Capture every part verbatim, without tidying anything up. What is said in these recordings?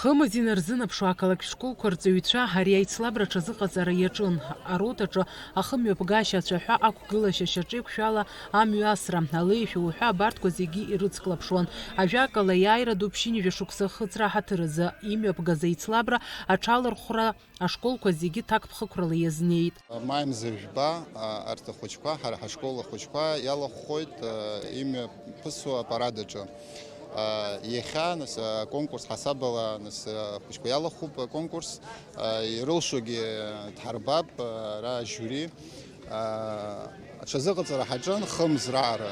Хымз инарзынаԥшуа ақалақь школқәа рҵаҩцәа ари аицлабра аҽазыҟаҵара иаҿын. Арота аҿы ахымҩаԥгашьа ацәаҳәа ақәгылашьа шьаҿеиқәшәала амҩасра, алеишәа уҳәа абарҭқәа зегьы ирыцклаԥшуан. Ажәакала, иааира ду ԥшьынҩажәа шықәса ахыҵра аҳаҭыр азы имҩаԥгаз аицлабра аҽалархәра ашколқәа зегьы ҭакԥхықәрала иазнеит. Маи мза жәба, а, арҭ ахәыҷқәа, ҳара ҳашкол ахәыҷқәа иалахәхоит, а, имҩаԥысуа апарад аҿы. А, иахьа, нас, аконкурс ҳасабала, нас, ахәыҷқәа иалахәуп аконкурс, а, ирылшогьы дҳарбап, а, ара ажиури. А, аҽазыҟаҵара ҳаҿын хымз раара.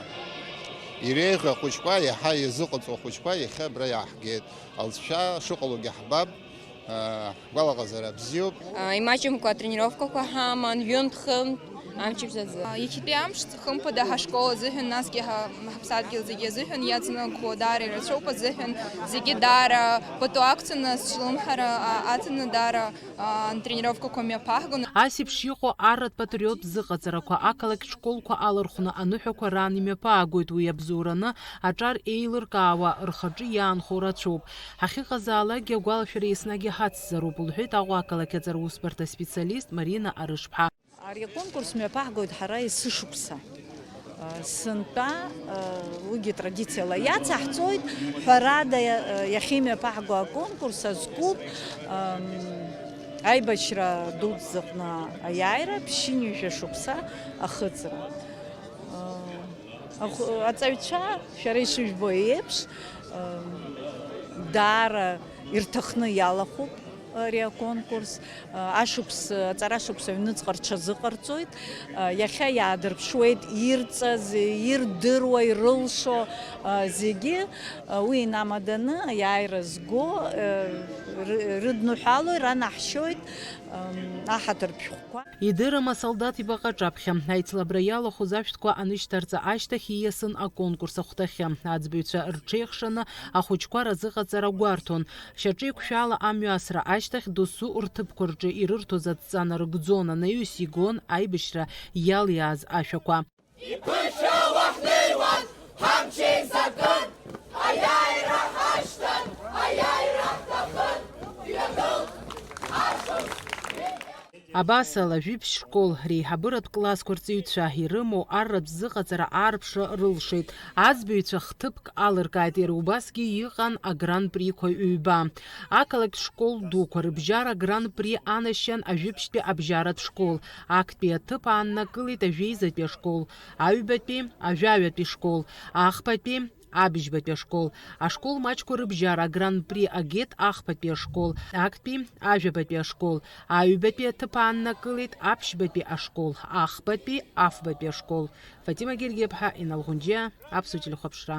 Иреиӷьу ахәыҷқәа, иаҳа иазыҟаҵоу ахәыҷқәа иахьа абра иааҳгеит. Алҵшәа шыҟалогьы ҳбап. Ҳгәалаҟазара бзиоуп. Имаҷымкәа атренировкақәа ҳаман, ҩынтә-хынтә амчыбжь азы. Иахьатәи амш, хымԥада, ҳашкол азыҳәан, насгьы ҳа-, ҳаԥсадгьыл зегьы азыҳәан иаҵанакуа даара ирацәоуп азыҳәан, зегьы даара пату ақәҵаны, сыҿлымҳара, а, аҵаны даара, а, атренировкақәа мҩаԥаҳгон. Ас еиԥш иҟоу арратә патриоттә зыҟаҵарақәа ақалақь школқәа алархәны аныҳәақәа раан имҩаԥаагоит, уи абзоураны аҿар еилыркаауа, рхаҿы иаанхо рацәоуп. Ҳахьыҟазаалакгьы агәалашәара еснагь иҳацзароуп, лҳәеит Аҟәа ақалақь аҵара усбарҭа специалист Марина Арышԥҳа. Ари аконкурс мҩаԥаҳгоит ҳара есышықәса. Сынтәа, уигьы традициала иацаҳҵоит, ҳәарада, иахьа имҩаԥаҳго аконкурс азкуп, аибашьра дуӡӡаҟны аиааира, ԥшьынҩажәа шықәса ахыҵра. Ахә-, аҵаҩцәа, шәара ишыжәбо еиԥш, даара ирҭахны иалахәуп ари аконкурс. Ашықәс, аҵара шықәс аҩныҵҟа рҽазыҟарҵоит. Иахьа иаадырԥшуеит ирҵаз, ирдыруа, ирылшо зегьы. Уи инамаданы аиааира зго, ры-, рыдныҳәалоит, ранаҳшьоит аҳаҭыртә шәҟәқәа. Идырым асолдаҭ ибаҟа аҿаԥхьа. Аицлабра иалахәыз ашәҭқәа анышьҭарҵа ашьҭахь ииасын аконкурс ахәҭахьы. Аӡбаҩцәа рҽеихшаны ахәыҷқәа разыҟаҵара гәарҭон. Шьаҿеиқәшәала амҩасра ашьҭахь досу рҭыԥқәа рҿы ирырҭоз адҵа нарыгӡон, анаҩс игон аибашьра иалиааз ашәақәа. Иԥышәала ҳнеиуан, ҳамч еизакын, аиааира ҳашьҭан, аиааира ҳҭахын, ҩагылт, ашықәс. Абасала, жәиԥшь школ реиҳабыратә классқәа рҵаҩцәа ирымоу арратә зыҟаҵара аарԥшра рылшеит. Аӡбаҩцәа хҭыԥк алыркааит, иара убасгьы иҟан агран-приқәа ҩба. Ақалақь школ дуқәа рыбжьара агран-при анашьан ажәиԥшьтәи абжьаратә школ, актәи аҭыԥ ааннакылеит ажәеизатәи ашкол, аҩбатәи, ажәаҩатәи школ, ахԥатәи, абжьбатәи ашкол. Ашкол маҷқәа рыбжьара агран-при агеит ахԥатәи ашкол, актәи, ажәабатәи ашкол, аҩбатәи аҭыԥ ааннакылеит аԥшьбатәи ашкол, ахԥатәи, афбатәи ашкол. Фатима Гергиаԥҳа, Инал Ӷәынџьиа, Аԥсуа телехәаԥшра.